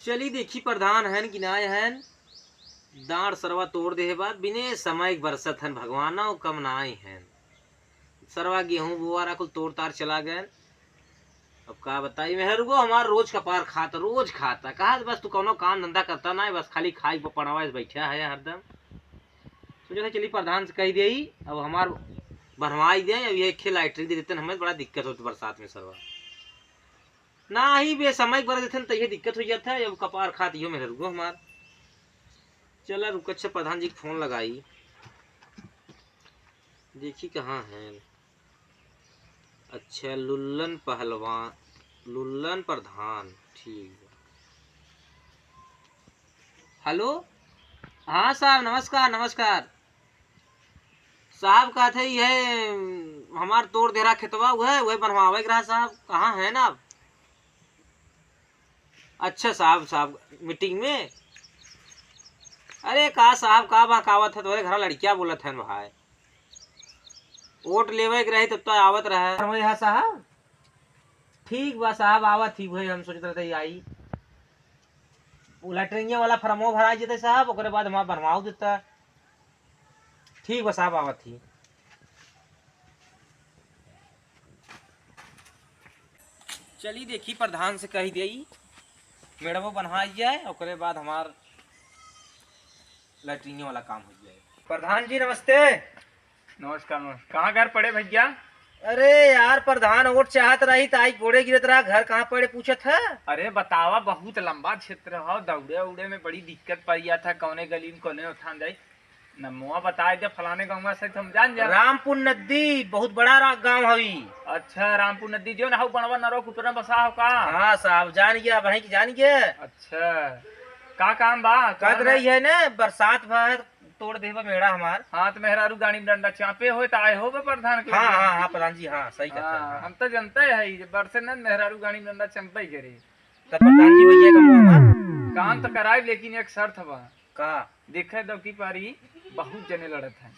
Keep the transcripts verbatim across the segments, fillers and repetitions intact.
चली देखी प्रधान हन कि नाय हन। दाँड़ सरवा तोड़ देहे बाद बिने समय के बरसत हन, भगवानौ कम नाय हन। सरवा गेहूँ बोआरा कुल तोड़ तार चला गए। अब का बताई, मेहरुगो हमार रोज कपार खाता, रोज खाता। कहा बस तू कौनो काम धंधा करता नाय, बस खाली खाई प पड़वा से बैठा है हरदम। सोचा था चली प्रधान से कह देई, अब हमार बनवाई दे, अब ये खे लाइटरी दे देते हमें, बड़ा दिक्कत होता बरसात में सरवा। ना ही बे समय पर देते त ये दिक्कत हो जाता है, अब कपार खात यो मेहरुगो हमार। चला रुक, अच्छा प्रधान जी के फोन लगाई, देखी कहाँ हैं। अच्छा लुल्लन पहलवान, लुल्लन प्रधान, ठीक बा। हेलो, हाँ साहब, नमस्कार, नमस्कार। साहब कहत है ये हमार तोड़ देरा खेतवा, वह वह बनवावे के रहा साहब, कहाँ है ना आप? अच्छा साहब, साहब मीटिंग में। अरे का साहब, का बहकावत है, तोरे घर लड़किया बोलत है भाई। वोट लेवे के रही तब तो आवत रहा। हम यहाँ साहब, ठीक बा साहब, आवत ही भाई, हम सोचत रहते आई। वो लैट्रिनिया वाला फॉर्मो भरा जेतै साहब, ओकरे बाद हमार बनवाओ देता। ठीक बा साहब, आवत ही। चली देखी प्रधान से कही देई, मेड़वो बनवाई जाए, ओकरे बाद हमार लैट्रिनिया वाला काम हो जाए। प्रधान जी नमस्ते। नमस्कार, नमस्कार। कहाँ घर पड़े भैया? अरे यार प्रधान, वोट चाहत रही त आई गोड़े गिरत रहा, घर कहाँ पड़े पूछत है? अरे बतावा, बहुत लंबा क्षेत्र है, दौड़े उड़े में बड़ी दिक्कत पड़ जात है, कौने गली में कौने उठान जाई। नमवा बताए दे, फलाने गाँव से हम जान जा। रामपुर नदी, बहुत बड़ा रा-, गाँव हवी। अच्छा, रामपुर नदी जो ना हो, बनवा नरो कुतरा बसा हो का? हाँ साहब, जान गया, वहीं की जान गया। अच्छा, का काम बा? कहत रही है ना, बरसात भर तोड़ देबा मेड़ा हमार। हाँ, तो मेहरारू गाड़ी में डंडा चापे होए, तो आए होबे प्रधान के हाँ, लगे। हाँ, हाँ, प्रधान जी, हाँ, सही कहत हाँ, हैं। हम तो जनते है, जे बरसे न मेहरारू गाड़ी में डंडा चंपे करे। तो प्रधान जी, वही है कमवा हमार। काम तो कराई, लेकिन एक शर्त बा। का? देखे दौकी पारी बहुत जने लड़त हैं,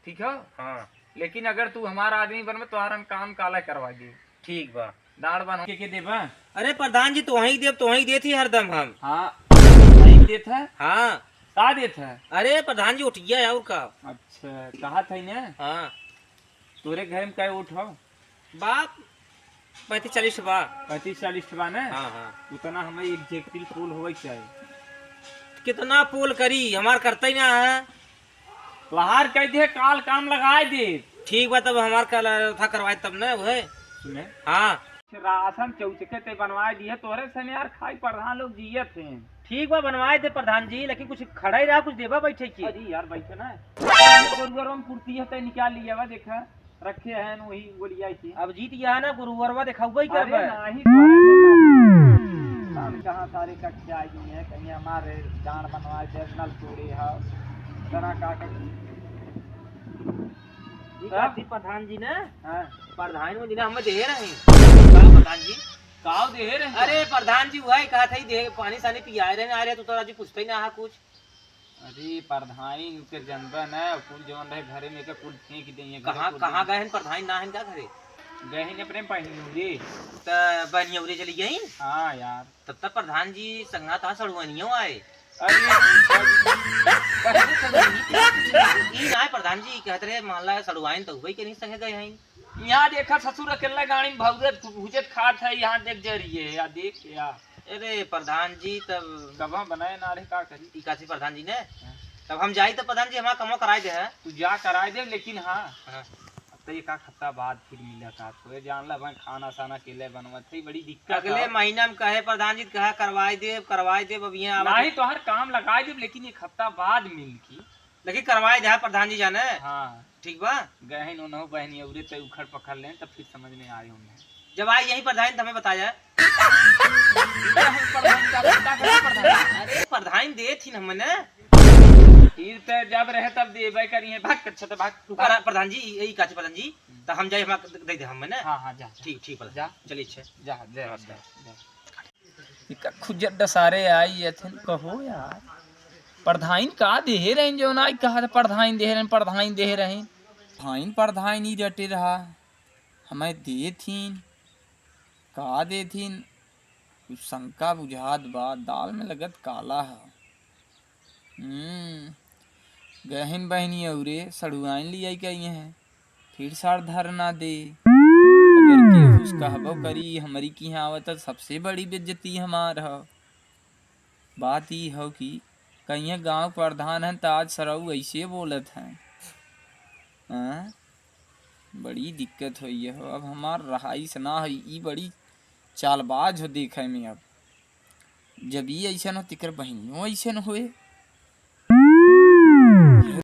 ठीक है? हाँ। लेकिन अगर तू हमारा आदमी बनबे, तोहार हम काम काला करवा दे। ठीक बा। दाँड़ बना के, के देबा? अरे प्रधान जी, तोहई देब, तोहई देत ही हरदम हम। हाँ, सही देत है? हाँ। का देत है? अरे प्रधान जी, उठिया है और का? अच्छा, कहा था ने? हाँ। तोरे घर में कै वोट हो? बाप, पैंतीस चालीस बा। पैंतीस चालीस बा ने? हाँ, हाँ। उतना हमें exactly पोल होवे के चाही। कितना पोल करी, हमार करता ही ना है। तोहार कह दे, काल काम लगाए दे। ठीक बा, तब हमार काल था करवाए तब ना, वहे। सुने। हाँ। राशन चौचके ते बनवाए दिए, तोरे से यार खाई प्रधान लोग जियत हैं। ठीक बा, बनवाए दे प्रधान जी, लेकिन कुछ खड़ा ही रहा, कुछ देबा बैठे की। अरे यार, बैठे ना। गोरुअरवा में कुर्ती है, ते निकाल लिया बा, देखा, रखे हैं वही गोलिया के। अब जीत गया है ना, गोरुअरवा देखाउबे ही अरे करबे। नहीं, तोरे से का। हम कहाँ सारे कट के आई हैं, कहीं हमारे जान बनवाए दे, नल तोड़े है, तना का कर। ई हाँ। का थी प्रधान जी ने? हाँ। प्रधान वो दिन हमें दे रहे हैं। का प्रधान जी? काव देहे रहे? अरे प्रधान जी, वही कहा था, दे, पानी सानी पियाए रहे, आ रहे, तू तो राजू पूछते ही ना हा कुछ। अरे प्रधान के जनबा ना, कुल जवन रहे घरे में के कुल फेंक देइए, घरे कहाँ, कुल कहाँ देइए। गए हैं प्रधान, ना हैं का घरे? गए हैं अपने बहनियों रे। त बहनियों रे चली गई? हाँ यार। तब तक प्रधान जी संगना था सड़ुआनियों आए। अरे, ई ना प्रधान जी कहत रहे, मान ला सड़ुआइन तो हुई के नहीं संगे गए हैं। यहाँ देखा ससुर अकेला गाड़ी में भौजत भुजत खात है, यहाँ देख जा रही है, या देख या। अरे प्रधान जी, तब कबा बनाए ना रहे, का करी? ई काची प्रधान जी ने? हाँ। तब हम जाई तो प्रधान जी हमारा कमो कराए दे है। तू जा कराए दे, लेकिन हाँ। हाँ। अब तो एक आध हफ्ता बाद फिर मिला का, तो ये जान ला भाई खाना साना अकेले बनवत है, बड़ी दिक्कत अगले है। महीना में कहे प्रधान जी, कहा करवाए देब, करवाए देब, अब यहाँ आवत नहीं, है। तो हर काम लगाए देब, लेकिन एक हफ्ता बाद मिल की। लेकिन करवाए दे प्रधान जी जाने। हाँ। ठीक बा? गहन उन्हों बहनी अउरे ते उखड़ पखड़ लें, तब फिर समझ में आए उन्हें। जब आई यहीं प्रधान, तब हमें बताया। अरे प्रधान दे थी न हमने। फिर ते जब रहे तब देबे करी है, भाग, अच्छा तो भाग। तू करा प्रधान जी, यही काचे प्रधान जी, तो हम जाए, हम दे दे हमने। हाँ, हाँ, जा, जा। ठीक, ठीक प्रधान। जा। चलिए, अच्छा। जा, जा, हाँ, जा, जा। इका खुजर डसारे आई अथिन, कहो यार, प्रधान का देहे रहेन, जो ना कहा था प्रधान देहे रहेन, प्रधान देहे रहेन। प्रधान, प्रधान ही रटे रहा, हमें देथिन, का देथिन, शंका बुझात बा, दाल में लगत काला ह। हम्म, गहिन बहिनी औरे सड़ुआइन लियाई गई हैं, फिर सार धर ना दे। अगर केहू से कहबो करी, हमरी किहाँ आवत, त सबसे बड़ी बेइज्जती हमार ह। बात ई हौ कि कहिए गाँव प्रधान हैं, त आज सरऊ ऐसे बोलत हैं। हाँ? बड़ी दिक्कत होई है। अब हमार रहाइश ना होई, ई बड़ी चालबाज हो देखे में। अब जब ई ऐसन हो, तेकर बहिनियों ऐसन होए।